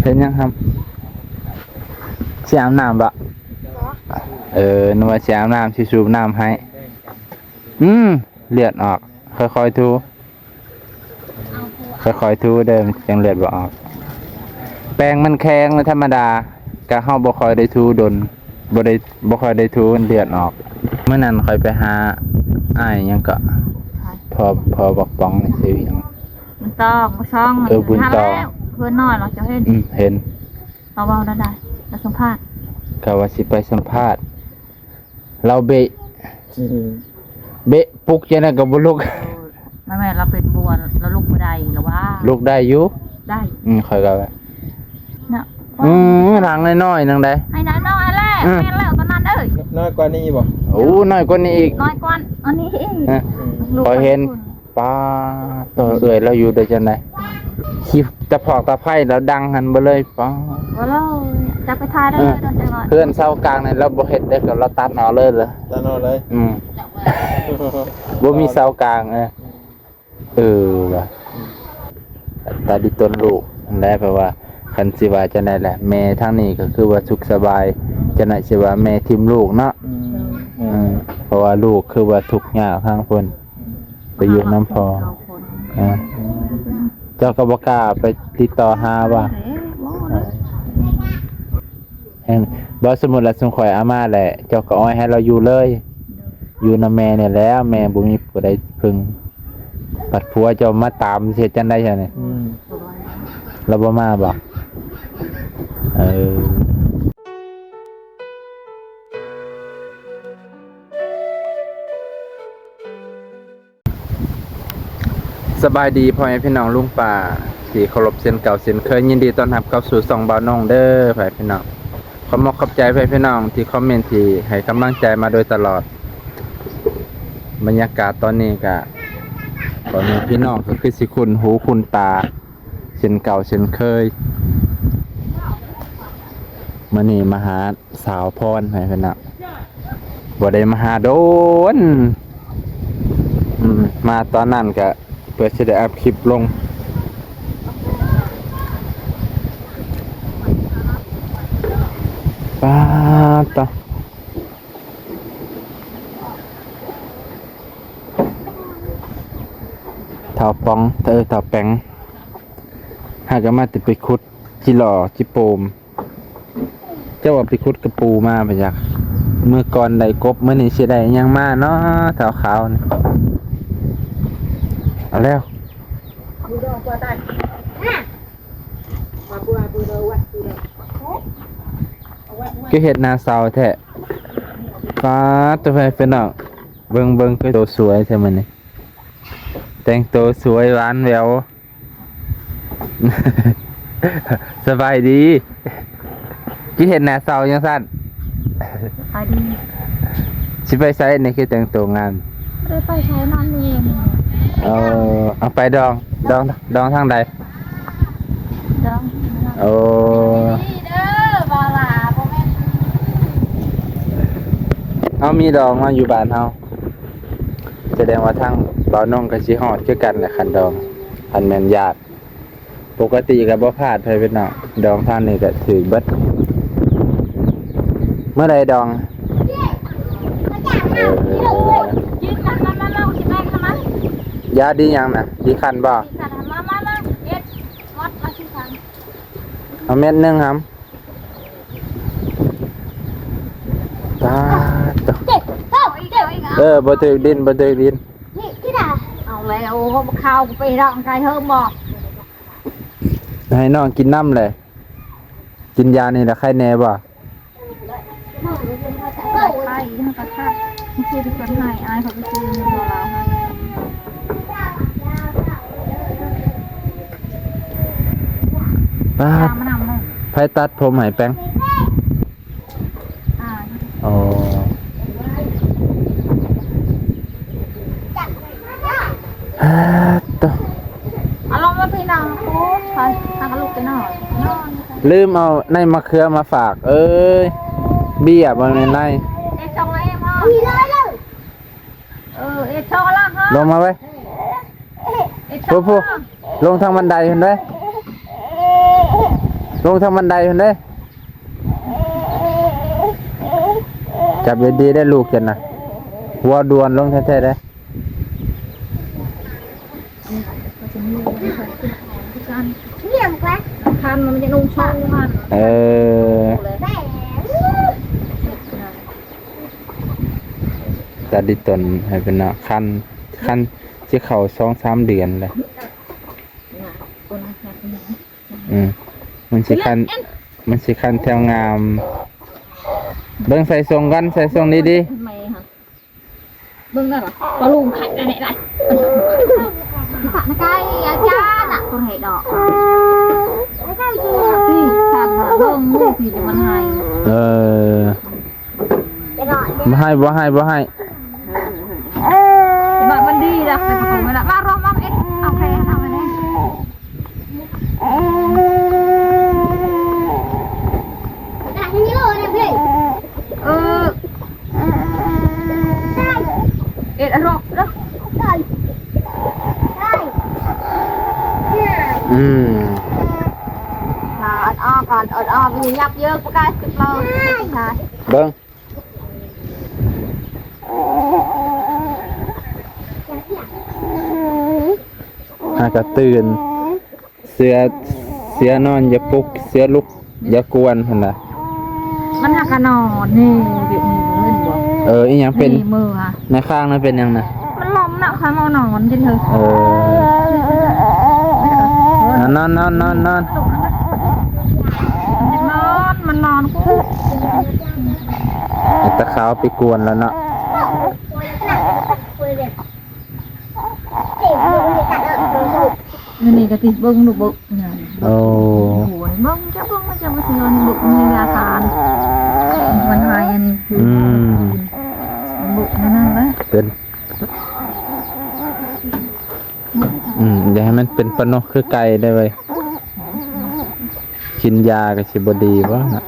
ເຮັດຫຍັງຫຳ? ຊິອາບນ້ຳບໍ່? ເອີ ນຶກວ່າຊິອາບນ້ຳ ຊິສູບນ້ຳໃຫ້. ອືມ ເລືອດອອກ. ຄ່ອຍໆຖູ ຄ່ອຍໆຖູເດີ ມັນຈັ່ງເລືອດບໍ່ອອກ. ແປງມັນແຂງ ມັນທຳມະດາ ກະເຮົາບໍ່ຄ່ອຍໄດ້ຖູດົນ ບໍ່ໄດ້ ບໍ່ຄ່ອຍໄດ້ຖູ ມັນເລືອດອອກ. ມື້ນັ້ນຂ້ອຍໄປຫາອ້າຍຫຍັງເກາະ ພໍ່ ພໍ່ບັກປອງ ຊື່ຫຍັງ? ບຸນຕອງ ບໍ່ຊ່ອງ ເອີ ບຸນຕອງ ເພື່ອນນ້ອຍເນາະ ເຈົ້າເຫັນ? ອືມ ເຫັນ. ລາວເວົ້າແນວໃດ? ລາວສຳພາດ ກະວ່າຊິໄປສຳພາດ ລາວເບະ ອືມ ເບະປຸກຈັ່ງໃດກໍບໍ່ລຸກ. ແມ່ນໆ ລາວເປັນບົວ ລາວລຸກບໍ່ໄດ້ລະວ່າ ລຸກໄດ້ຢູ່ ໄດ້ ອືມ ຂ້ອຍກໍວ່າ ເນາະ ອືມ ຫຼັງນ້ອຍໆ ໜຶ່ງໃດ໋ ໃຫ້ນ້ອຍໆ ແຫຼະ ອືມ ແມ່ນແລ້ວຕອນນັ້ນເອີຍ ນ້ອຍກວ່ານີ້ບໍ່? ໂອ້ ນ້ອຍກວ່ານີ້ອີກ ນ້ອຍກວ່າອັນນີ້ອີກ ອືມ ຂ້ອຍເຫັນ ປ້າດ ໂຕເອື້ອຍລາວຢູ່ໄດ້ຈັ່ງໃດ? ຂີ້ຕະພອກຕະໄພລາວດັງຫັ້ນເບິດເລີຍ ປ້າດ ບໍ່ເລີຍ ຈັກໄປຖ່າຍໄດ້ ເອີ ເຮືອນເສົາກາງນີ້ລາວບໍ່ເຮັດເດ້ ກໍລາວຕັດອອກເລີຍ ຕັດອອກເລີຍ ອືມ ບໍ່ມີເສົາກາງ ເອີ ເອີວ່າ ຕາດີຕົນລູກຫັ້ນແຫຼະ ເພາະວ່າ ຄັນຊິວ່າຈັ່ງໃດແຫຼະ ແມ່ທາງນີ້ກໍຄືວ່າສຸກສະບາຍ ຈັ່ງໃດຊິວ່າແມ່ຖິ້ມລູກເນາະ ອືມ ເອີ ເພາະວ່າລູກຄືວ່າທຸກຍາກທາງເພິ່ນ ອືມ ໄປຢູ່ນຳພໍ່ ເອີ ເຈົ້າກໍບໍ່ກ້າໄປຕິດຕໍ່ຫາວ່າ ເອີ ບໍ່ ສົມມຸດລະ ຊຸມຂ້ອຍເອົາມາແຫຼະ ເຈົ້າກໍອອຍໃຫ້ລາວຢູ່ເລີຍ ຢູ່ນຳແມ່ນີ້ແຫຼະ ແມ່ບໍ່ມີຜູ້ໃດເພິ່ງ ບັດຜົວເຈົ້າມາຕາມ ຊິເຮັດຈັ່ງໃດຊະນີ້? ອືມ ລາວບໍ່ມາບໍ່? ເອີ ສະບາຍດີພໍ່ແມ່ພີ່ນ້ອງລຸງປ້າທີ່ເຄົາລົບເຊັ່ນເກົ່າເຊັ່ນເຄີຍ ຍິນດີຕ້ອນຮັບເຂົ້າສູ່ຊ່ອງບ່າວນົງເດີ ພໍ່ແມ່ພີ່ນ້ອງ. ຂອບອົກຂອບໃຈພໍ່ແມ່ພີ່ນ້ອງທີ່ຄອມເມັນ ທີ່ໃຫ້ກຳລັງໃຈມາໂດຍຕະຫຼອດ. ບັນຍາກາດຕອນນີ້ກະ ພໍ່ແມ່ພີ່ນ້ອງກໍຄືຊິຄຸ້ນຫູຄຸ້ນຕາເຊັ່ນເກົ່າເຊັ່ນເຄີຍ. ມື້ນີ້ມາຫາສາວພອນ ໃຫ້ເພິ່ນນະ ບໍ່ໄດ້ມາຫາດົນ ອືມ ມາຕອນນັ້ນກະ ເພື່ອຊິໄດ້ອັບຄລິບລົງ. ປາດຕະ ທ້າວປອງ ເອີ ທ້າວແປງ ຫາກະມາແຕ່ໄປຂຸດຈິຫຼໍ່ຈິໂປມ. ເຈົ້າວ່າໄປຂຸດກະປູມາ ໄປຈັກ ມື້ກ່ອນໄດ້ກົບ ມື້ນີ້ຊິໄດ້ຫຍັງມາເນາະ ທ້າວຂາວນີ້. ເອົາແລ້ວ ຄືເຮັດໜ້າເສົ້າແທ້. ປາດໂຕ ເປັນນ້ອງ ເບິ່ງ ເບິ່ງ ຄືໂຕສວຍແທ້ມື້ນີ້ ແຕ່ງໂຕສວຍຫວານແຫວວ. ສະບາຍດີ. ຄືເຫັນໜ້າເສົ້າຈັ່ງຊັ້ນ? ສະບາຍດີ. ຊິໄປໃສນີ້ ຄືແຕ່ງໂຕງາມ? ບໍ່ໄດ້ໄປໃສ ນອນຢູ່. ເອີ ເອົາໄປດອງ ດອງ ດອງທາງໃດ? ດອງ. ໂອ້ ເດີ ບໍ່ລະ ບໍ່ແມ່ນ ເຮົາມີດອງເນາະ ຢູ່ບ້ານເຮົາ. ສະແດງວ່າທາງບ່າວນົງກໍຊິຮອດຄືກັນແຫຼະ ຄັນດອງ ຄັນແມ່ນຍາດ. ປົກກະຕິກໍບໍ່ພາດໃຜເປັນເນາະ ດອງທາງນີ້ກໍຖືກເບິດ. ເມື່ອໃດດອງ? ເອີ ຢາດີຫຍັງນະ? ດີຄັນບໍ່? ເອົາເມັດໜຶ່ງຫຳ. ປາດໂຕ ເອີ ບໍ່ຖືກດິນ ບໍ່ຖືກດິນ. ເອົາແລ້ວ ເຂົ້າໄປຮ້ອງໄຫ້ເຮີບໍ່? ໃຫ້ນ້ອງກິນນ້ຳແຫຼະ ກິນຢານີ້ລະໄຄແດ່ບໍ່? ໄຄ ເຮົາກໍຄັກ ຄືເປັນຄົນໃຫ້ ອາຍເຂົາໄປຊື້ຢູ່ລາວໃຫ້. ປາດ ໃຜຕັດຜົມໃຫ້ແປງ? ອໍ ຮາໂຕ ເອົາລົງມາພີ່ນ້ອງ ໂອ້ຍ ພາ ພາກັນລຸກໄປນອນ ນອນ. ລືມເອົາໃນມະເຂືອມາຝາກເອີຍ ເບ້ຍບໍ່ແມ່ນໃນ ເອັດຊ່ອງເອງບໍ່? ເອີ ເອັດຊ່ອງລະ ລົງມາເວີຍ. ເອັດຊ່ອງ ໂອ້ໂຫ ລົງທາງບັນໄດພຸ້ນເດ້. ລົງທາງບັນໄດພຸ້ນເດ້. ຈັບດີໆ ໄດ້ລູກເຈົ້ານະ. ຫົວດ່ວນລົງແທ້ໆ ເດ້. ຄັນມັນຈະນຸ່ງຊ່ອງມັນ. ເອີ ຕັດດິນຕົນໃຫ້ເພິ່ນເນາະ. ຄັນ ຄັນຊິເຂົ້າສອງສາມເດືອນແລ້ວ. ອືມ ມັນຊິຄັນ ມັນຊິຄັນແຖວງາມ. ເບິ່ງໃສ່ຊົງກ່ອນ ໃສ່ຊົງດີໆ. ເບິ່ງນັ້ນລະ ປາລຸງໄຂ່ໄດ້ໄດ້ ທີ່ປະນະໄກ່ອາຈານນະ ຄົນໃຫ້ດອກ ນີ້ ສັນເບິ່ງ ນີ້ ທີ່ຈະມັນໃຫ້. ເອີ ບໍ່ໃຫ້ ບໍ່ໃຫ້ ບໍ່ໃຫ້. ມັນດີລະ ເວລາວ່າລອງມາເອັດ ເອົາແຄ່ເທົ່ານັ້ນເອງ. ເອີ ເອັດອະຣອກເດີ. ອືມ ອອດອອກກ່ອນ ອອດອອກ ມີຍັບເຍີກປະກາດຂຶ້ນມາ. ເບິ່ງ ຫາກະຕື່ນ ເສືອ ເສືອນອນຢ່າປຸກ ເສືອລຸກຢ່າກວນຫັ້ນນະ. ມັນຫາກະນອນນີ້ ແບບນີ້ ເຫັນບໍ່? ເອີ ອີ່ຫຍັງເປັນ? ນີ້ມືຫະ ໃນຂ້າງນັ້ນເປັນຫຍັງນະ? ມັນລົ້ມນະ ຂ້ອຍມານອນຢູ່ເທີ້. ເອີ ນອນ ນອນ ນອນ ນອນ ນອນ ມັນນອນ ມັນນອນ. ຕາຂາວໄປກວນແລ້ວເນາະ. ນີ້ກະຕິເບິ່ງລູກເບິ່ງ. ໂອ້ ໂອ້ຍ ເບິ່ງ ຈະເບິ່ງ ຈະມາຊິນອນເບິ່ງ ມີອາການ ມັນຫາຍອັນນີ້. ອືມ ເບິ່ງນັ້ນລະ ເປັນ ອືມ ຢ່າໃຫ້ມັນເປັນປານົກຄືໄກ່ໄດ້ເວີຍ. ກິນຢາກໍຊິບໍ່ດີບໍ່ນະ?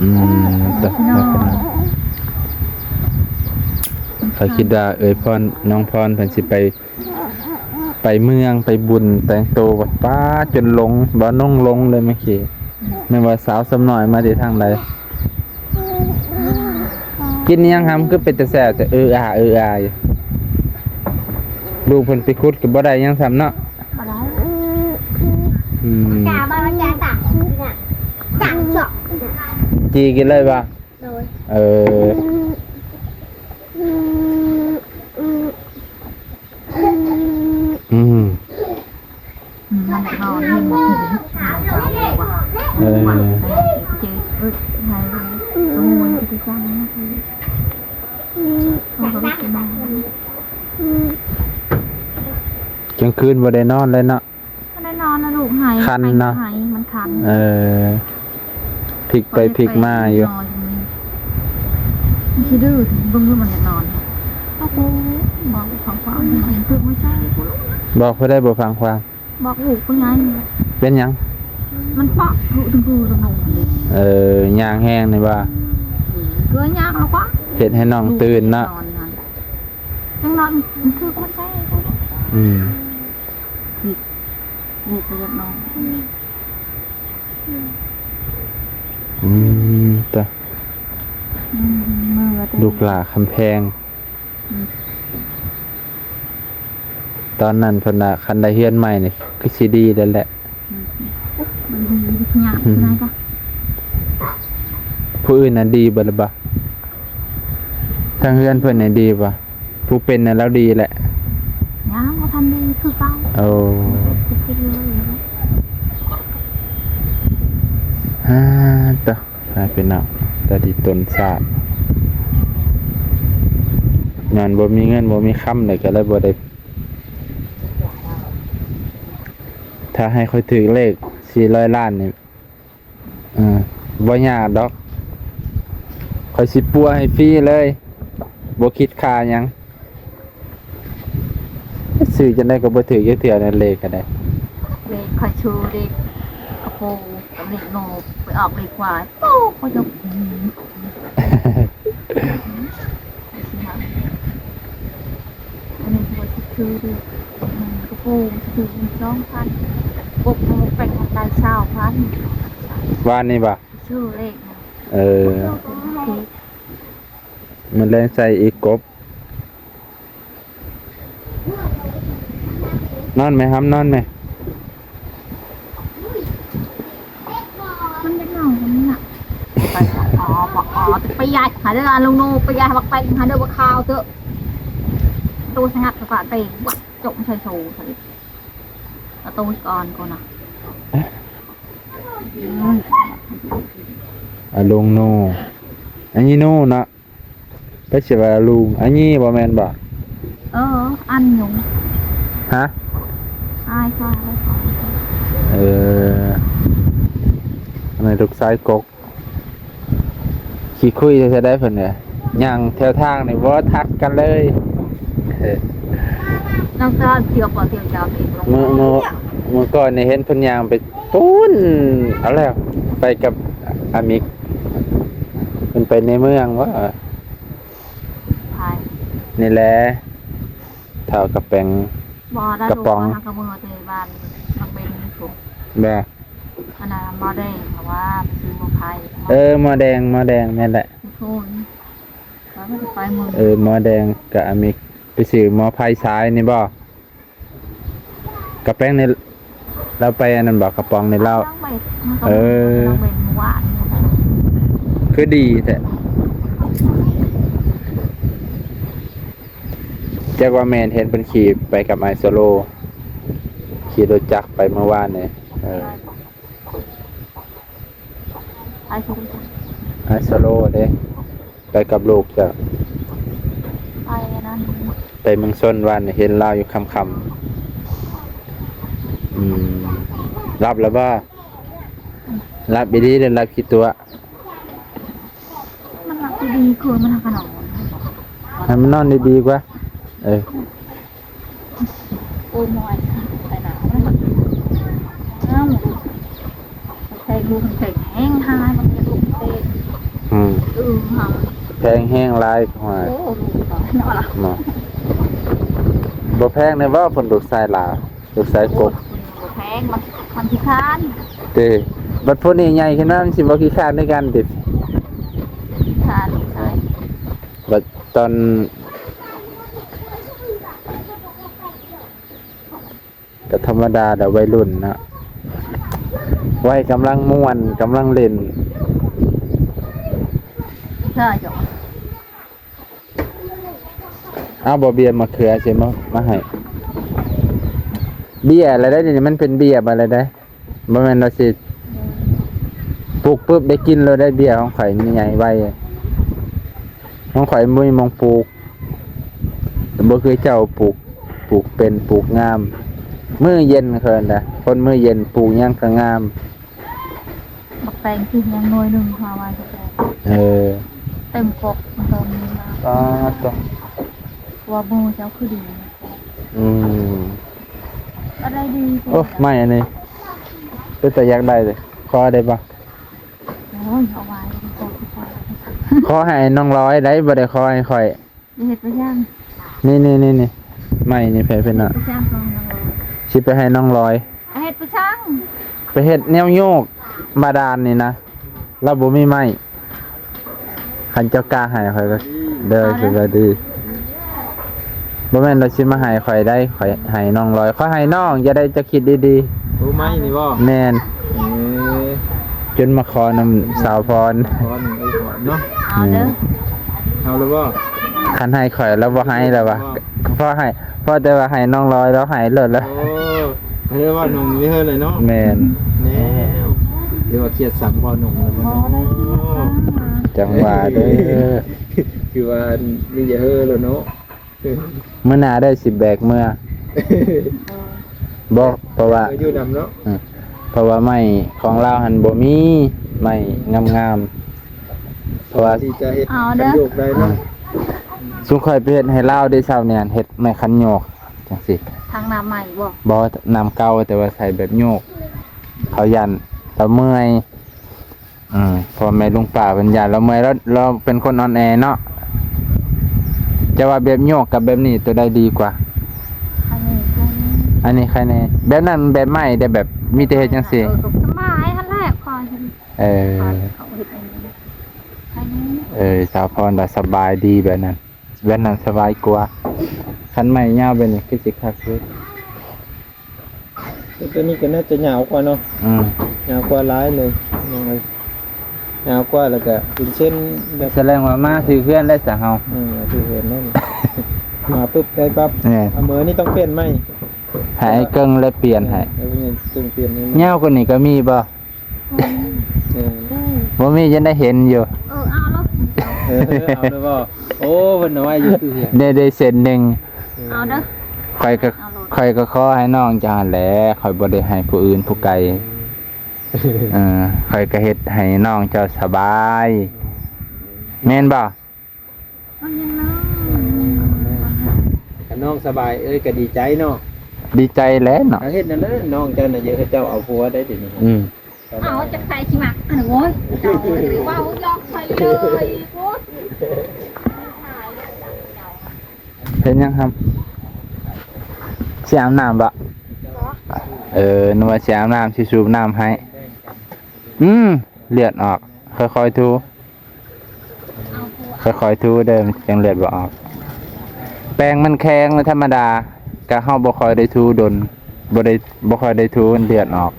ອືມ ເອີ ຂ້ອຍຄິດວ່າເອື້ອຍພອນ ນ້ອງພອນເພິ່ນຊິໄປ ໄປເມືອງ ໄປບຸນ ແຕ່ງໂຕ ປາດ ຈົນຫຼົງ ບໍ່ນົງຫຼົງເລີຍເມື່ອກີ້. ແມ່ນວ່າສາວສ່ຳນ້ອຍມາແຕ່ທາງໃດ? ກິນອີ່ຫຍັງຫຳ ຄືເປັນຕາແຊບແຕ່? ເອີອາ ເອີອາຢູ່. ລູກເພິ່ນໄປຂຸດກໍບໍ່ໄດ້ຫຍັງຊ້ຳເນາະ. ບໍ່ໄດ້. ອືມ ຈີ່ກິນເລີຍບໍ່? ໂດຍ. ເອີ ອືມ ອືມ ນອນເຫັນ ເອີ ເຈັບ ເອີ ໄຫ້ ສະຫງວນຄືກັນນະ. ກາງຄືນບໍ່ໄດ້ນອນເລີຍເນາະ? ບໍ່ໄດ້ນອນນະລູກ ໄຫ້ ຄັນເນາະ ໄຫ້ ມັນຄັນ. ເອີ ພິກໄປພິກມາຢູ່. ມັນຊິດື້ ເບິ່ງດູ ມັນຢາກນອນ. ໂອ້ໂຫ ບອກຟັງຄວາມ ມັນເພິ່ງມາໃສ່ກູ. ບອກຜູ້ໃດບໍ່ຟັງຄວາມ? ບອກລູກຜູ້ໃຫຍ່. ເປັນຫຍັງ? ມັນເປາະ ລູກ ເອີ ຍ່າງແຮງນີ້ວ່າ ເກີຍາກແລ້ວກວ່າ ເຮັດໃຫ້ນ້ອງຕື່ນເນາະ. ຍັງນອນ ມັນຄືບໍ່ໃສ່. ອືມ ນີ້ ນີ້ຄືນ້ອງ. ອືມ ຕະ ອືມ ລູກຫຼ້າຄຳແພງ. ອືມ ຕອນນັ້ນເພິ່ນວ່າ ຄັນໄດ້ເຮືອນໃໝ່ນີ້ຄືຊິດີແລ້ວແຫຼະ. ອືມ ມັນດີຍາກ ອືມ ນາຍກະ ຜູ້ອື່ນນະດີເບິດລະບໍ່? ທາງເຮືອນເພິ່ນນີ້ດີບໍ່? ຜູ້ເປັນນະລາວດີແຫຼະ. ຍັງບໍ່ທັນດີຄືເກົ່າ. ໂອ້ ຮາ ຕະ ໃຫ້ເປັນເນາະ ຕາດີຕົນຊາດ ຍ້ອນບໍ່ມີເງິນບໍ່ມີຄຳເລີຍ ກໍເລີຍບໍ່ໄດ້. ຖ້າໃຫ້ຂ້ອຍຖືກເລກສີ່ຮ້ອຍລ້ານນີ້ ເອີ ບໍ່ຍາກດອກ ຂ້ອຍຊິປົວໃຫ້ຟຣີເລີຍ ບໍ່ຄິດຄ່າຫຍັງ. ຊື້ຈັ່ງໃດກໍບໍ່ຖືກຈັກເທື່ອນະ ເລກກໍໄດ້. ເລກຂ້ອຍຊື່ເລກກະໂປ ກັບເລກໂນ ໄປອອກເລກຄວາຍ ໂອ້ ຂ້ອຍກໍ ອັນນີ້ບໍ່ຊິຄືເດ້. ກະປູກະປູສອງພັນ ກົກໝາກແປງໄດ້ຊາວພັນ ວານນີ້ບໍ່? ຊື້ເລກ ເອີ ມື້ແລງໃສ່ອີກກົບ. ນອນແມ່ ຫຳນອນແມ່. ມັນຈະເໝົາກັນນະ ໄປ ອໍ ບັກ ອໍ ໄປຢາຍຫາເດີ ລຸງໂນ ໄປຢາຍບັກແປງຫາເດີ ບັກຂາວເຕີ ໂຕສະຫງັດກະປະເຕງ ຈົກໃສ່ໂຊ ເອົາໂຕກ່ອນກ່ອນນະ. ອາ ລຸງໂນ ອັນນີ້ໂນເນາະ. ໄປຊິວ່າລຸງ ອັນນີ້ບໍ່ແມ່ນບໍ່? ເອີ ອັນຍຸງ ຮະ? ອ້າຍຂ້າ ເອີ ອັນນີ້ລູກຊາຍກົກ ຂີ້ຄຸຍແທ້ໆ ເພິ່ນເດ້ ຍ່າງແຖວທາງນີ້ບໍ່ທັກກັນເລີຍ. ນ້ອງຕອນທ່ຽວບໍ່ທ່ຽວເຈົ້າເອງ ມື້ ມື້ ມື້ກ່ອນນີ້ເຫັນເພິ່ນຍ່າງໄປ ປູ້ນ ເອົາແລ້ວ ໄປກັບອາມິກ ເພິ່ນໄປໃນເມືອງບໍ່? ໃຜ? ນີ້ແຫຼະ ທ້າວກະແປງ ບໍ່ໄດ້ ກະປ໋ອງ ລູກເຮົາກະເມືອແຕ່ບ້ານ ບັກເບັນພຸ້ນ ບໍ່? ອັນນັ້ນໝໍແດງ ເພາະວ່າໄປຊື້ໝໍໄຟ ເອີ ໝໍແດງ ໝໍແດງ ແມ່ນແຫຼະ ເອີ ໝໍແດງກັບອາມິກ ໄປຊື້ໝໍໄຟສາຍນີ້ບໍ່? ກະແປງນີ້ລາວໄປອັນນັ້ນບໍ່? ກະປ໋ອງນີ້ລາວ ເອີ ຄືດີແທ້ ຈັກວ່າແມ່ນ ເຫັນເພິ່ນຂີ່ໄປກັບອ້າຍໂຊໂລ ຂີ່ລົດຈັກໄປເມື່ອວານນີ້ ເອີ. ໄປໂຊໂລເດ້ ໄປກັບລູກເຈົ້າ ໄປອັນນັ້ນ ໄປເມືອງຊົນ ວານນີ້ເຫັນລາວຢູ່ຄ່ຳໆ. ອືມ ຫຼັບແລ້ວບໍ່? ຫຼັບອີ່ຫຼີ ຫຼືຫຼັບຂີ້ຕົວະ? ມັນຫຼັບດີໆ ຄືມັນຫາກະນອນ ໃຫ້ມັນນອນດີໆກວ່າ ເອີ. ໂອ້ຍ ມອຍ ໄປໜາວ ອ້າວ ແພງ ລູກແພງແຮງ ຫາມັນຈະລົງເຕະ ອືມ ອືມ ຫາ ແພງແຮງຫຼາຍ ໂອ້ຍ ລູກ ເນາະ ເນາະ ບໍ່ແພງແດ່ບໍ່? ເພິ່ນລູກຊາຍຫຼ້າ ລູກຊາຍກົກ ໂອ້ຍ ບໍ່ແພງ ມັນ ມັນຂີ້ຄ້ານ ເດ້ ບັດຜູ້ນີ້ໃຫຍ່ຂຶ້ນມາ ມັນຊິບໍ່ຂີ້ຄ້ານຄືກັນຕິ? ຂີ້ຄ້ານລູກຊາຍ ບັດຕອນ ກໍທຳມະດາແຫຼະ ໄວລຸ້ນເນາະ ໄວກຳລັງມ່ວນ ກຳລັງຫຼິ້ນ ເອົາບໍ່ເບຍມະເຂືອຊິມາ ມາໃຫ້ ເບຍແລ້ວໄດ໋ ນີ້ມັນເປັນເບຍບັດແລ້ວໄດ໋. ບໍ່ແມ່ນວ່າຊິ ໂດຍ ປູກປຶບໄດ້ກິນໂລດໄດ໋ ເບຍຂອງຂ້ອຍນີ້ໃຫຍ່ໄວ ຂອງຂ້ອຍບໍ່ມີໝ່ອງປູກ ບໍ່ຄືເຈົ້າປູກ ປູກເປັນ ປູກງາມ ມືເຢັນ ເຂົາເອີ້ນນະ ຄົນມືເຢັນ ປູກຫຍັງກໍງາມ ບັກແຕງກິນຫຍັງໜ່ວຍໜຶ່ງ ຫາໄວ້ກັບແຕງ ເອີ ເຕັມກົກ ມັນກໍມີມາ ປາດໂທ້ ວ່າໝູ່ເຈົ້າຄືດີ ອືມ ກໍໄດ້ດີ ໂອ້ ໄມ້ອັນນີ້ເປັນຕາຢາກໄດ້ເດ້ ຂໍໄດ້ບໍ່? ໂອ້ຍ ເອົາໄວ້ ຂໍໃຫ້ນ້ອງລອຍໄດ້ ບໍ່ໄດ້ຂໍໃຫ້ຂ້ອຍ ຊິເຮັດໄປຫຍັງ? ນີ້ໆໆໆ ໄມ້ນີ້ ແພເພັນເນາະ ຊິໄປໃຫ້ນ້ອງລອຍ ເຮັດໄປຫຍັງ? ໄປເຮັດແນວໂຍກບາດານນີ້ນະ ລາວບໍ່ມີໄມ້ ຄັນເຈົ້າກ້າໃຫ້ຂ້ອຍກໍ ເດີ ສະບາຍດີ ບໍ່ແມ່ນວ່າຊິມາໃຫ້ຂ້ອຍໄດ໋ ຂ້ອຍໃຫ້ນ້ອງລອຍ ຂ້ອຍໃຫ້ນ້ອງ ຢ່າໄດ້ ເຈົ້າຄິດດີໆ ໂອ້ ໄມ້ນີ້ບໍ່? ແມ່ນ ເອີ ຈົນມາຂໍນຳສາວພອນ ຂໍນຳເອື້ອຍພອນເນາະ ເອົາເດີ ເອົາແລ້ວບໍ່? ຄັນໃຫ້ຂ້ອຍລາວບໍ່ໃຫ້ແລ້ວວ່າ ພໍໃຫ້ ພໍແຕ່ວ່າໃຫ້ນ້ອງລອຍລາວໃຫ້ໂລດແລ້ວ ໂອ້ ເຮີວ່າໜຸ່ມມີເຮີເລີຍເນາະ ແມ່ນ ແນ່ ຖືວ່າຄຽດສຳພໍ່ໜຸ່ມແລ້ວບໍ່ເນາະ ຈັ່ງວ່າເດີ ຄືວ່າມີແຕ່ເຮີແລ້ວເນາະ ມື້ໜ້າເດີ ຊິແບກເມືອ ບໍ່ ເພາະວ່າ ເອີ ຢູ່ນຳເນາະ ອືມ ເພາະວ່າໄມ້ຂອງລາວຫັ້ນບໍ່ມີໄມ້ງາມໆ ເພາະວ່າ ທີ່ຈະເຮັດ ເອົາເດີ ຄັນໂຍກໄດ້ເນາະ ຊຸມຂ້ອຍໄປເຮັດໃຫ້ລາວເດ້ເຊົ້ານີ້ ເຮັດໄມ້ຄັນໂຍກຈັ່ງຊີ້ ທາງນ້ຳໃໝ່ບໍ່? ບໍ່ ນ້ຳເກົ່າ ແຕ່ວ່າໃສ່ແບບໂຍກ ເຂົາຢ້ານລາວເມື່ອຍ ອືມ ພໍ່ແມ່ລຸງປ້າເພິ່ນຢ້ານລາວເມື່ອຍ ລາວ ລາວເປັນຄົນອ່ອນແອເນາະ ຈະວ່າແບບໂຍກກັບແບບນີ້ ໂຕໃດດີກວ່າ? ອັນນີ້ ອັນນີ້ໃຄແນ່ ແບບນັ້ນແບບໃໝ່ ແຕ່ແບບມີແຕ່ເຮັດຈັ່ງຊີ້ ເອີ ກໍສະບາຍຫັ້ນແຫຼະ ຂ້ອຍ ເອີ ເຂົາເຮັດອັນນີ້ ໃຄແນ່ ເອີ ສາວພອນວ່າສະບາຍດີແບບນັ້ນ ແບບນັ້ນສະບາຍກວ່າ ຄັນໃໝ່ຍາວແບບນີ້ຄືຊິຄັກຢູ່. ແຕ່ຕົວນີ້ກໍໜ້າຈະຍາວກວ່າເນາະ ອືມ ຍາວກວ່າຫຼາຍເລີຍ ຍາວກວ່າ ແລ້ວກໍເປັນເສັ້ນແບບ ສະແດງວ່າມາຖືກເຮືອນໄດ້ສະເຮົາ ເອີ ຖືກເຮືອນນັ້ນ ມາປຶບໄດ້ປັບ ແມ່ນ ເອົາ ມື້ນີ້ຕ້ອງປ່ຽນໃໝ່ ໃຫ້ອ້າຍເກິ່ງແລະປ່ຽນໃຫ້ ເອີ ເອົາໄປເບິ່ງເກິ່ງປ່ຽນໃຫ້ ຍາວກວ່ານີ້ກໍມີບໍ່? ອືມ ເອີ ບໍ່ມີ ຍັງໄດ້ເຫັນຢູ່ ເອີ ເອົາໂລດ ເອີ ເອົາໂລດບໍ່? ໂອ້ ເພິ່ນເອົາໄວ້ຢູ່ຄື ໄດ້ ໄດ້ເສັ້ນໜຶ່ງ ເອີ ເອົາເດີ ຂ້ອຍກໍ ເອົາໂລດ ຂ້ອຍກໍຂໍໃຫ້ນ້ອງເຈົ້າຫັ້ນແຫຼະ ຂ້ອຍບໍ່ໄດ້ໃຫ້ຜູ້ອື່ນຜູ້ໄກ ເອີ ຂ້ອຍກໍເຮັດໃຫ້ນ້ອງເຈົ້າສະບາຍ ແມ່ນບໍ່? ມັນຍັງນ້ອຍ ຄັນນ້ອງສະບາຍ ເອີຍກໍດີໃຈເນາະ ດີໃຈແຫຼະເນາະ ເຮັດນັ້ນເດີ ນ້ອງເຈົ້ານະ ເອີຍ ເຂົາເຈົ້າເອົາຜົວໄດ້ເດນີ້ ອືມ ເອົາ ຈັກໃຜຊິມັກ ອັນ ໂອ້ຍ ເຈົ້າເວົ້າຢອກຂ້ອຍເລີຍພຸ້ນ ເຮັດຫຍັງຫຳ? ຊິອາບນ້ຳບໍ? ເອີ ນຶກວ່າຊິອາບນ້ຳ ຊິສູບນ້ຳໃຫ້ ອືມ ເລືອດອອກ ຄ່ອຍໆຖູ ຄ່ອຍໆຖູເດີ ມັນຈັ່ງເລືອດບໍ່ອອກ ແປງມັນແຂງ ແລະ ທຳມະດາ ກະເຮົາບໍ່ຄ່ອຍໄດ້ຖູດົນ ບໍ່ໄດ້ ບໍ່ຄ່ອຍໄດ້ຖູ ມັນເລືອດອອກ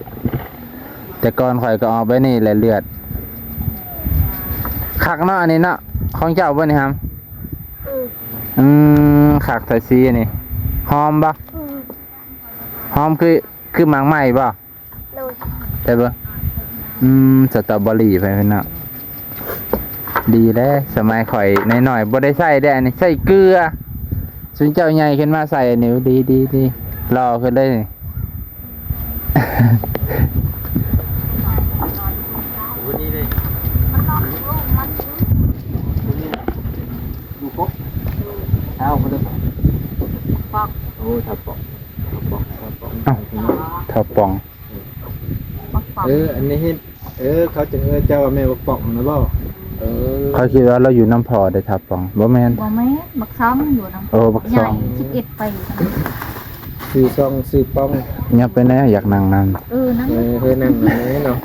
ແຕ່ກ່ອນຂ້ອຍກໍອອກແບບນີ້ແຫຼະ ເລືອດ ຄັກເນາະ ອັນນີ້ເນາະ ຂອງເຈົ້າບໍ່ນີ້ຫຳ? ອືມ ອືມ ຄັກແທ້ສີອັນນີ້ ຫອມບໍ່? ອືມ ຫອມຄື ຄືໝາກໄມ້ບໍ່? ໂດຍ ແຕ່ເບິ່ງ ອືມ ສະຕໍເບີຣີ ໄປເພິ່ນເນາະ ດີແລ້ວ ສະໄໝຂ້ອຍນ້ອຍໆ ບໍ່ໄດ້ໃຊ້ເດ້ ອັນນີ້ໃຊ້ເກືອ ຊຸມເຈົ້າໃຫຍ່ຂຶ້ນມາໃຊ້ອັນນີ້ ດີໆ ຫຼໍ່ຂຶ້ນເລີຍ ຢູ່ປົກ ເອົາ ບໍ່ໄດ້ ປອກ ໂອ້ ຖ້າປອກ ຖ້າປອກ ຖ້າປອກ ເອົ້າ ຖ້າປອງ ບັກປອງ ເອີ ອັນນີ້ເຫັນ ເອີ ເຂົາຈຶ່ງເອີ້ນເຈົ້າວ່າແມ່ບັກປອງນະບໍ? ເອີ ຂ້ອຍຄິດວ່າລາວຢູ່ນຳພໍ່ເດ້ ຖ້າປອງ ບໍ່ແມ່ນ ບໍ່ແມ່ນ ບັກຊອງຢູ່ນຳ ໂອ້ ບັກຊອງ ໃຫຍ່ສິບເອັດປີ ຊື່ຊອງຊື່ປອງ ຫຍັບໄປແດ່ ຢາກນັ່ງນຳ ເອີ ນັ່ງ ເອີ ເອີ ນັ່ງນຳແດ່ເນາະ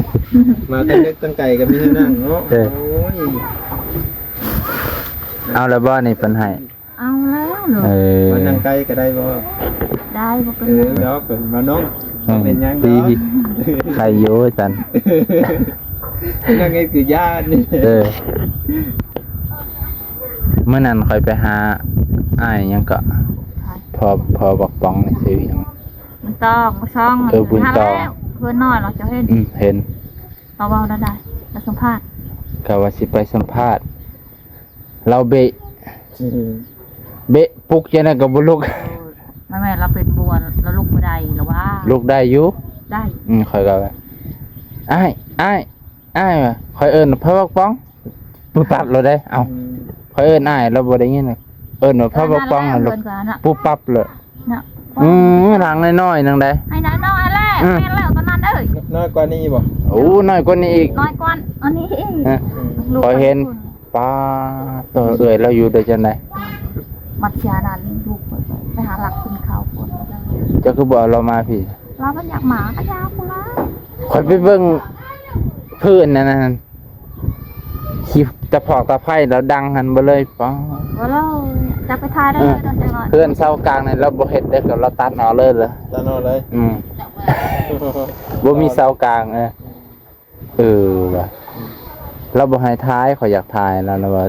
ມາຕັ້ງເດັກຕັ້ງໄກກໍມີແນວນັ່ງເນາະ ເອີ ໂອ້ຍ ເອົາລະບໍນີ້ເພິ່ນໃຫ້? ເອົາແລ້ວເນາະ ເອີ ມານັ່ງໃກ້ກໍໄດ້ບໍ? ໄດ້ ບໍ່ເປັນຫຍັງ ເອີ ດອກ ເພິ່ນວ່ານ້ອງ ອືມ ບໍ່ເປັນຫຍັງດອກ ດີ ໄຄຢູ່ຊັ້ນ ນັ່ງໃກ້ຄືຢ້ານ ເອີ ມື້ນັ້ນຂ້ອຍໄປຫາອ້າຍຫຍັງເກາະ ໃຜ? ພໍ່ ພໍ່ບັກປອງນີ້ຊື່ຫຍັງ? ບຸນຕອງ ບໍ່ຊ່ອງ ເອີ ບຸນຕອງ ເຮືອນນ້ອຍເນາະ ເຈົ້າເຫັນ? ອືມ ເຫັນ ລາວເວົ້າແນວໃດ? ລາວສຳພາດ ກໍວ່າຊິໄປສຳພາດ ລາວເບະ ອືມ ເບະປຸກຈັ່ງໃດກໍບໍ່ລຸກ ແມ່ນໆ ລາວເປັນບົວ ລາວລຸກບໍ່ໄດ້ລະວ່າ ລຸກໄດ້ຢູ່ ໄດ້ ອືມ ຂ້ອຍກໍວ່າ ອ້າຍ ອ້າຍ ອ້າຍ ວ່າ ຂ້ອຍເອີ້ນພໍ່ບັກປອງ ປຸບປັບໂລດເດ້ ເອົ້າ ອືມ ຂ້ອຍເອີ້ນອ້າຍ ລາວບໍ່ໄດ້ຍິນ ເອີ້ນວ່າພໍ່ບັກປອງ ເອີ້ນນັ້ນແຫຼະ ປຸບປັບໂລດ ເນາະ ອືມ ຫຼັງນ້ອຍໆໜຶ່ງໃດ໋ ໃຫ້ນ້ອຍໆແຫຼະ ອືມ ແມ່ນແລ້ວຕອນນັ້ນເອີຍ ນ້ອຍກວ່ານີ້ບໍ? ໂອ້ ນ້ອຍກວ່ານີ້ອີກ ນ້ອຍກວ່າອັນນີ້ອີກ ຮະ ລູກຂ້ອຍເຫັນ ປ້າດ ເອື້ອຍລາວຢູ່ໄດ້ຈັ່ງໃດ? ມັດເສຍນັ້ນ ລູກຂ້ອຍໄປຫາລັກກິນເຂົ້າພຸ້ນ ເຈົ້າຄືບໍ່ເອົາລາວມາພີ້? ລາວບໍ່ຢາກມາ ກໍຢ່າພຸ້ນລະ ຂ້ອຍໄປເບິ່ງພື້ນອັນນັ້ນ ຂີ້ຕະຜອກຕະໄພລາວດັງຫັ້ນເບິດເລີຍ ປ້າ ບໍ່ເລີຍ ຈັກໄປຖ່າຍເດີ ເອີ ເດີ ເຮືອນເສົາກາງນີ້ລາວບໍ່ເຮັດເດ້ ກໍລາວຕັດອອກເລີຍລະ ຕັດອອກເລີຍ ອືມ ບໍ່ມີເສົາກາງ ເອີ ເອີ ວ່າ ລາວບໍ່ໃຫ້ຖ່າຍ ຂ້ອຍຢາກຖ່າຍ ລາວ ລາວວ່າ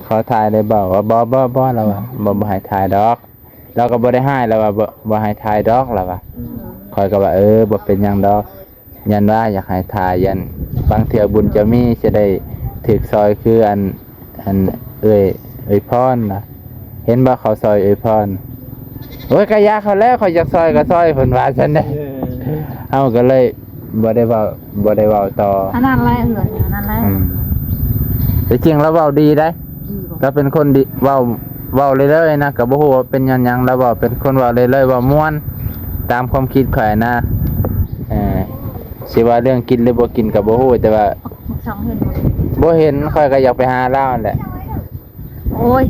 ຂໍຖ່າຍໄດ້ບໍ່? ວ່າ ບໍ່ ບໍ່ ບໍ່ ລາວວ່າ ບໍ່ ບໍ່ໃຫ້ຖ່າຍດອກ ລາວກໍບໍ່ໄດ້ຮ້າຍ ລາວວ່າ ບໍ່ ບໍ່ໃຫ້ຖ່າຍດອກ ລາວວ່າ ອືມ ຂ້ອຍກໍວ່າ ເອີ ບໍ່ເປັນຫຍັງດອກ ຢ້ານວ່າຢາກໃຫ້ຖ່າຍ ຢ້ານບາງເທື່ອບຸນຈະມີ ຊິໄດ້ຖືກຊ່ອຍຄືອັນ ອັນເອື້ອຍ ເອື້ອຍພອນນະ ເຫັນບໍ່ເຂົາຊ່ອຍເອື້ອຍພອນ ໂອ້ຍ ກະຢ່າເຂົາແລ້ວ ຂ້ອຍຢາກຊ່ອຍກໍຊ່ອຍ ເພິ່ນວ່າຊັ້ນເດ້ ເອີ ເຮົາກໍເລີຍບໍ່ໄດ້ເວົ້າ ບໍ່ໄດ້ເວົ້າຕໍ່ ອັນນັ້ນແຫຼະ ເຮືອນອັນນັ້ນແຫຼະ ອືມ ທີ່ຈິງລາວເວົ້າດີໄດ໋ ດີບໍ່? ລາວເປັນຄົນດີ ເວົ້າ ເວົ້າເລື້ອຍໆນະ ກໍບໍ່ຮູ້ວ່າເປັນຍ້ອນຫຍັງ ລາວເວົ້າ ເປັນຄົນເວົ້າເລື້ອຍໆ ເວົ້າມ່ວນ ຕາມຄວາມຄິດຂ້ອຍນະ ເອີ ຊິວ່າເລື່ອງກິນຫຼືບໍ່ກິນກໍບໍ່ຮູ້ ແຕ່ວ່າ ບໍ່ເຫັນ ຂ້ອຍກໍຢາກໄປຫາລາວຫັ້ນແຫຼະ ໂອ້ຍ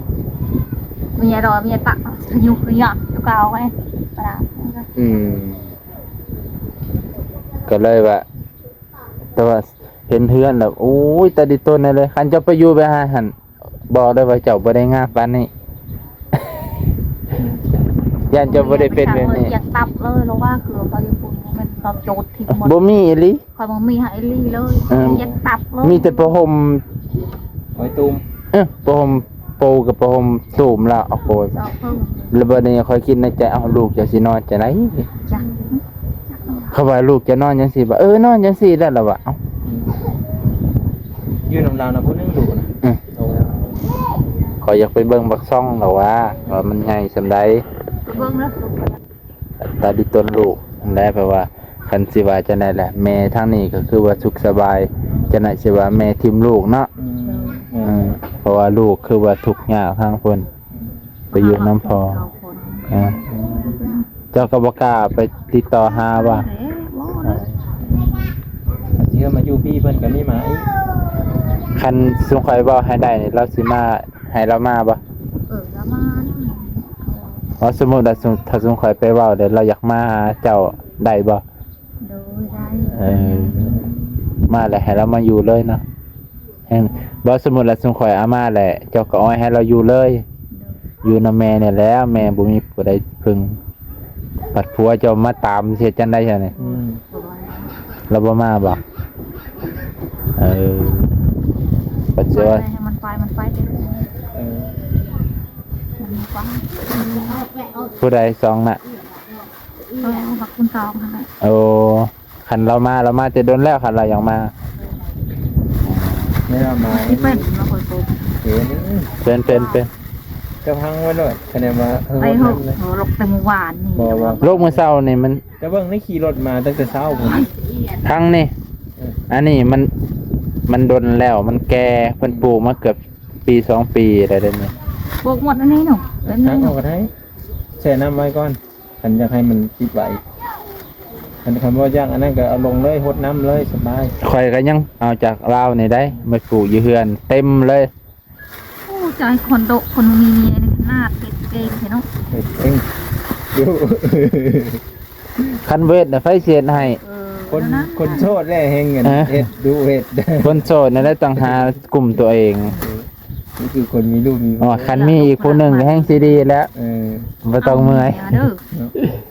ເມຍດອກ ເມຍຕະ ຂະຍຸກຂະຍອກຢູ່ເກົ່າໄວ້ ປະດາ ອືມ ກໍເລີຍວ່າ ແຕ່ວ່າເຫັນເຮືອນແລ້ວ ໂອ້ຍ ຕາດິຕົນແນ່ເລີຍ. ຄັນເຈົ້າໄປຢູ່ແບບຫັ້ນ ບອກໄດ້ວ່າເຈົ້າບໍ່ໄດ້ງາມປານນີ້ ຢ້ານເຈົ້າບໍ່ໄດ້ເປັນແບບນີ້. ຢາກຕັບເລີຍ ເພາະວ່າຄືເຂົາຢູ່ພຸ້ນ ບໍ່ແມ່ນເຂົາໂຈດຖິ້ມໝົດ ບໍ່ມີອີ່ຫຼີ. ຂ້ອຍບໍ່ມີໃຫ້ອີ່ຫຼີເລີຍ ເອີ ຢາກຕັບເລີຍ ມີແຕ່ຜ້າຫົ່ມ ໂອ້ຍ ຕູມ ເອີ ຜ້າຫົ່ມ ປູກັບຜ້າຫົ່ມຕູມລະ ໂອ້ໂຫ ແລ້ວບັດນີ້ຂ້ອຍຄິດໃນໃຈ ເອົ້າ ລູກເຈົ້າຊິນອນຈັ່ງໃດ? ເຂົາວ່າລູກຈະນອນຈັ່ງຊີ້ບໍ? ເອີ ນອນຈັ່ງຊີ້ແຫຼະ ລະວ່າ. ເອົ້າ ຢູ່ນຳລາວນະ ຜູ້ໜຶ່ງລູກນະ. ອື ໂອ້ ຂ້ອຍຢາກໄປເບິ່ງບັກຊ່ອງລະວ່າ ວ່າມັນໃຫຍ່ສ່ຳໃດ. ໄປເບິ່ງເດີ ຕາດິຕົນລູກຫັ້ນແຫຼະ. ແປວ່າ ຄັນຊິວ່າຈັ່ງໃດແຫຼະ ແມ່ທາງນີ້ກໍຄືວ່າສຸກສະບາຍ ຈັ່ງໃດຊິວ່າແມ່ຖິ້ມລູກເນາະ. ອືມ ເອີ ເພາະວ່າລູກຄືວ່າທຸກຍາກທາງພຸ້ນ ອືມ ໄປຢູ່ນຳພໍ່. ເອີ ເຈົ້າກໍບໍ່ກ້າໄປຕິດຕໍ່ຫາວ່າ ເອີ ຊິເອົາມາຢູ່ພີ້ ເພິ່ນກໍມີໝາອີກ. ຄັນຊຸມຂ້ອຍເວົ້າໃຫ້ໄດ້ນີ້ ລາວຊິມາ ໃຫ້ລາວມາບໍ່? ເອີ ລາວມານະ. ເວົ້າສົມມຸດວ່າ ສົມ ຖ້າສົມຂ້ອຍໄປເວົ້າແລ້ວ ລາວຢາກມາຫາເຈົ້າໄດ້ບໍ່? ໂດຍ ໄດ້. ເອີ ມາແລ້ວໃຫ້ລາວມາຢູ່ເລີຍເນາະ. ເຫັນບໍ່? ສົມມຸດວ່າ ສົມຂ້ອຍເອົາມາແລ້ວ ເຈົ້າກໍອອຍໃຫ້ລາວຢູ່ເລີຍ. ໂດຍ. ຢູ່ນຳແມ່ນີ້ແຫຼະ ແມ່ບໍ່ມີຜູ້ໃດເພິ່ງ. ບັດຜົວເຈົ້າມາຕາມ ຊິເຮັດຈັ່ງໃດຊະນີ້? ອືມ ລາວບໍ່ມາບໍ່? ເອີ ບັດຊິວ່າ ໃຫ້ມັນໄປ ມັນໄປເດີ. ເອີ ມັນໄປ. ຜູ້ໃດ? ສອງນະ? ເອີ ບັກບຸນຕອງຫັ້ນແຫຼະ. ໂອ້ ຄັນລາວມາ ລາວມາແຕ່ດົນແລ້ວ ຄັນລາວຢາກມາ. ແມ່ນມາ ຊິເປັນບໍ່ຄ່ອຍປົກ ເປັນ ເປັນ ເປັນ ເປັນ. ຈະພັງໄວ້ໂລດ ຄະແນນວ່າ ເອີ ໄປເຖາະ ເອີ ລົກແຕ່ມື້ວານນີ້. ບໍ່ ບໍ່ ລົກມື້ເຊົ້ານີ້ມັນ ຈະເບິ່ງໄດ້ຂີ່ລົດມາຕັ້ງແຕ່ເຊົ້າພຸ້ນ ພັງນີ້. ເອີ ອັນນີ້ມັນ ມັນດົນແລ້ວ ມັນແກ່ ເພິ່ນປູກມາເກືອບປີສອງປີແລ້ວເດ້ນີ້. ປົກໝົດອັນນີ້ເນາະ ອັນນີ້ເນາະ ຕັດອອກກໍໄດ້ ແຊ່ນ້ຳໄວ້ກ່ອນ. ຄັນຢາກໃຫ້ມັນຕິດໄວ້ ຄັນ ຄັນບໍ່ຢາກອັນນັ້ນກໍເອົາລົງເລີຍ ຫົດນ້ຳເລີຍ ສະບາຍ. ຂ້ອຍກໍຍັງເອົາຈາກລາວນີ້ໄດ໋ ມາປູກຢູ່ເຮືອນເຕັມເລີຍ. ໂອ້ ໃຈຄົນໂດະຄົນມີເມຍນີ້ຂະໜາດເຮັດເອງແທ້ເນາະ. ເຮັດເອງຢູ່ ຄັນບໍ່ເຮັດນະ ໃຜຊິເຮັດໃຫ້? ເອີ ຄົນ ຄົນໂສດແຫຼະແຮ່ງເງິນ ເອີ ເຮັດ ດູເຮັດ. ຄົນໂສດນັ້ນແຫຼະຕ້ອງຫາກຸ້ມຕົວເອງ. ເອີ ນີ້ຄືຄົນມີລູກມີເມຍ. ອໍ ຄັນມີອີກຜູ້ໜຶ່ງກໍແຮ່ງຊິດີແລ້ວ. ເອີ ບໍ່ຕ້ອງເມື່ອຍເດີ.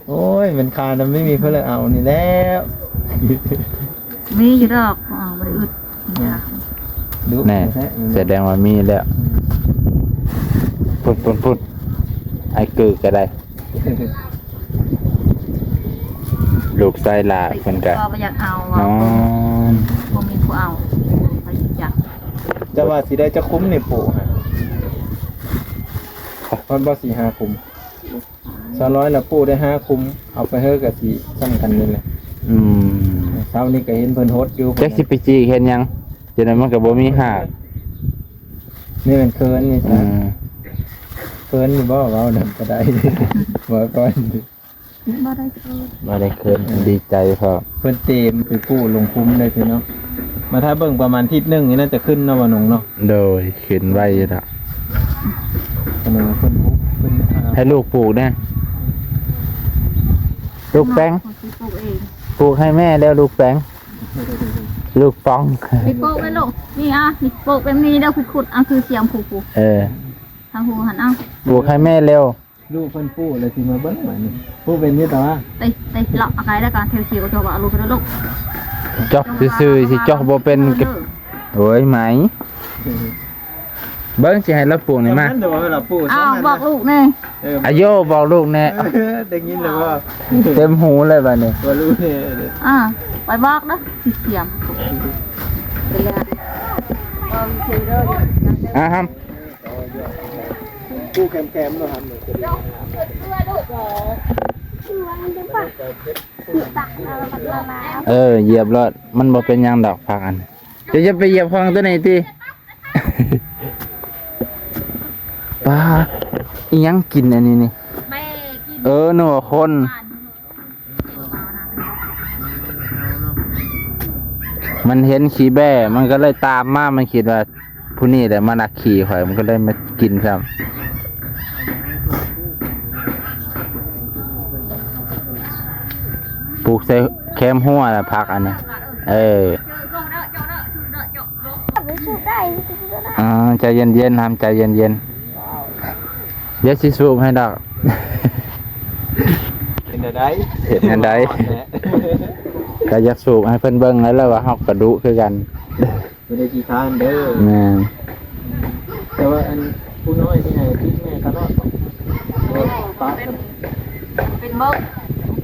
ໂອ້ຍ ແມ່ນຂ້ານະ ໄມ່ມີເພິ່ນລະເອົານີ້ແລ້ວ. ມີຢູ່ດອກ ບໍ່ໄດ້ອຶດ. ດຸແນ່ ແທ້ ສະແດງວ່າມີແລ້ວ. ອືມ ພຸ້ນໆໆ ອ້າຍກືກກໍໄດ້ ລູກຊາຍຫຼ້າເພິ່ນກໍ ກໍບໍ່ຢາກເອົາ ເວົ້າ ອໍ ບໍ່ມີຜູ້ເອົາ ໃຜຊິຈັກ. ເຈົ້າວ່າຊິໄດ້ຈັກຄຸມນີ້ປູກຫັ້ນ? ຮອດບໍ່ ສີ່ຫ້າຄຸມ? ຊາວຮ້ອຍລະປູກໄດ້ຫ້າຄຸມ ເອົາໄປເຮີກະຊິສ່ຳກັນນີ້ແຫຼະ. ອືມ ເຊົ້ານີ້ກະເຫັນເພິ່ນຫົດຢູ່ ຈັກຊິໄປຈີກເຮັດຫຍັງ ຈັ່ງໃດມັນກະບໍ່ມີຮາກ. ນີ້ແມ່ນເຂີນນີ້ຊະ. ອືມ ເຂີນຢູ່ບໍ່? ເວົ້ານຳກະໄດ້ ເວົ້າກ່ອນ. ບໍ່ໄດ້ເຂີນ ບໍ່ໄດ້ເຂີນ ດີໃຈເພາະເພິ່ນເຕມໄປປູກລົງຄຸມເລີຍພີ່ນ້ອງ. ມາຖ້າເບິ່ງປະມານທິດໜຶ່ງນີ້ໜ້າຈະຂຶ້ນເນາະ ບ່າວໜົງເນາະ. ໂດຍ ຂຶ້ນໄວຢູ່ດອກ. ອັນນັ້ນເພິ່ນ ເພິ່ນ ອ່າ ໃຫ້ລູກປູກແດ່ ລູກແປ້ງ ປູກເອງ ປູກໃຫ້ແມ່ແລ້ວລູກແປ້ງ ລູກປ່ອງ. ໄປປູກແມ່ລູກ ນີ້ອະ ນີ້ປູກແບບນີ້ແລ້ວ ຂຸດໆ ອະ ຄືສຽມຜູ້ໆ. ເອີ ທາງຜູ້ຫັ້ນ ເອົາ ປູກໃຫ້ແມ່ແລ້ວ. ລູກເພິ່ນປູກແລ້ວຊິມາເບິ່ງບາດນີ້. ປູກເປັນຢູ່ຕາ ເຕະ ເຕະ ເລາະອາໄກແລ້ວກະແຖວຂຽວກະຈອກ ເອົາລູກໄປເດີລູກ. ຈອກຊື່ໆ ຊິຈອກບໍ່ເປັນກະ ໂອ້ຍ ໄໝ ເບິ່ງຊິໃຫ້ລາວປູກນີ້ມາ. ເອົາ ບອກລູກແນ່. ເອີ ອາໂຍ ບອກລູກແນ່. ເອີ ໄດ້ຍິນແລ້ວບໍ່? ເຕັມຫູເລີຍບາດນີ້ ບໍ່ຮູ້ແນ່. ອ່າ ໄປບອກເດີ ຊິສຽມ. ອ່າ ຫຳ ປູກແຄມໆ ເນາະ ຫຳ ເອີ ຢຽບໂລດ ມັນບໍ່ເປັນຫຍັງດອກ ຜັກອັນ ເຈົ້າຢ່າໄປຢຽບຂອງໂຕນີ້ຕິ. ປາ ອີ່ຫຍັງກິນອັນນີ້ນີ້? ແມ່ກິນ ເອີ ນຶກວ່າຄົນ. ມັນເຫັນຂີ້ແບ້ ມັນກໍເລີຍຕາມມາ ມັນຄິດວ່າຜູ້ນີ້ແຫຼະມາລັກຂີ້ຂ້ອຍ ມັນກໍເລີຍມາກິນຊ້ຳ. ປູກໃສ່ແຄມຮົ້ວລະຜັກອັນນັ້ນ. ເອີ ມັນຊຸກໄດ້ ມັນຊຸກໄດ້ ອ່າ ໃຈເຢັນໆ ທຳໃຈເຢັນໆ ດຽວຊິສູບໃຫ້ດອກ. ເປັນແນວໃດ? ເຮັດແນວໃດ? ກໍຢາກສູບໃຫ້ເພິ່ນເບິ່ງແລ້ວວ່າເຮົາກະດຸຄືກັນ. ບໍ່ໄດ້ຂີ້ຄ້ານເດີ. ແມ່ນ. ແຕ່ວ່າອັນຜູ້ນ້ອຍນີ້ໃຫ້ຕິດແມ່ຕະຫຼອດ ປະກັນ. ເປັນເບິ່ງ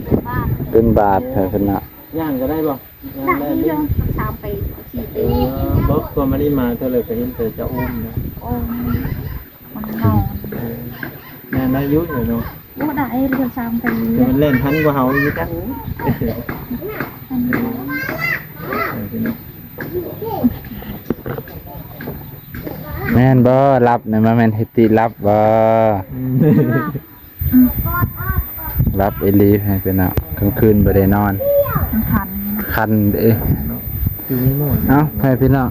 ເປັນບາດ ເປັນບາດ ເອີ ເພິ່ນນະ. ຍ່າງກໍໄດ້ບໍ່? ໄດ້ຢູ່ ສາມປີ ສີ່ປີ. ເອີ ບໍ່ ພວກມັນນີ້ມາເທື່ອເລີຍ ກໍເຫັນແຕ່ເຈົ້າອຸ້ມນະ. ໂອ້ ມັນນອນ. ເອີ ຍ່າງໄດ້ຢູ່ເນາະ. ບໍ່ໄດ້ ເດືອນສາມປີ ແຕ່ມັນແລ່ນທັນກວ່າເຮົາຢູ່ຈັກ. ໂອ້ ແມ່ນບໍ່? ຫຼັບນະ ບໍ່ແມ່ນເຮັດຕິຫຼັບບໍ່? ອືມ ຫຼັບອີ່ຫຼີໃຫ້ເປັນເນາະ ກາງຄືນບໍ່ໄດ້ນອນ ມັນຄັນ ຄັນເດ້. ເອົ້າ ໃຫ້ພີ່ນ້ອງ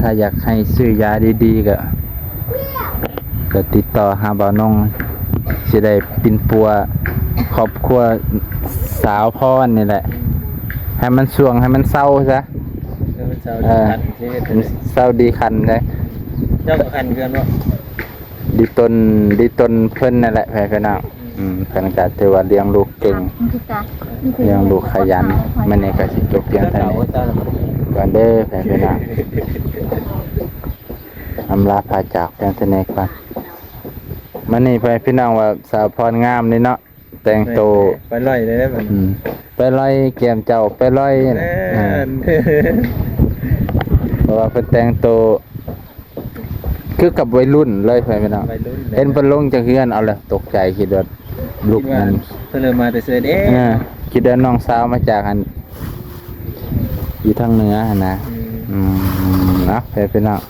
ຖ້າຢາກໃຫ້ຊື້ຢາດີໆ ກໍ ກໍຕິດຕໍ່ຫາບ່າວນົງ ຊິໄດ້ປິ່ນປົວຄອບຄົວສາວພອນນີ້ແຫຼະ ໃຫ້ມັນຊ່ວງ ໃຫ້ມັນເຊົາຊະ. ເອີ ເຊົາດີຄັນ ເອີ ຊິເຮັດ ເຊົາດີຄັນເດ້. ເຈົ້າກໍຄັນເພື່ອນບໍ່? ດີຕົນ ດີຕົນເພິ່ນນັ້ນແຫຼະ ແມ່ພີ່ນ້ອງ. ອືມ ເພິ່ນກໍຖືວ່າລ້ຽງລູກເກັ່ງ ລ້ຽງລູກຂະຫຍັນ. ມື້ນີ້ກໍຊິຈົບພຽງເທົ່ານີ້ກ່ອນເດີ ແມ່ພີ່ນ້ອງ. ອຳລາພາຈາກພຽງເທົ່ານີ້ກ່ອນ. ມື້ນີ້ ແມ່ພີ່ນ້ອງ ວ່າສາວພອນງາມນີ້ເນາະ. ແຕ່ງໂຕ ໄປລອຍເດ້ບັດນີ້. ອືມ ໄປລອຍແກ້ມເຈົ້າ ໄປລອຍ. ແມ່ນ. ເພາະວ່າເພິ່ນແຕ່ງໂຕຄືກັບໄວລຸ້ນເລີຍ ພໍ່ແມ່ພີ່ນ້ອງ. ໄວລຸ້ນເລີຍ. ເຫັນເພິ່ນລົງຈາກເຮືອນ ເອົາລະ ຕົກໃຈ ຄິດວ່າລຸກນັ້ນ ເພິ່ນເລີຍມາແຕ່ເຊີເດ້. ເອີ ຄິດວ່ານ້ອງສາວມາຈາກອັນ ຢູ່ທາງເໜືອຫັ້ນນະ. ອືມ ອືມ ເນາະ ພໍ່ແມ່ພີ່ນ້ອງ.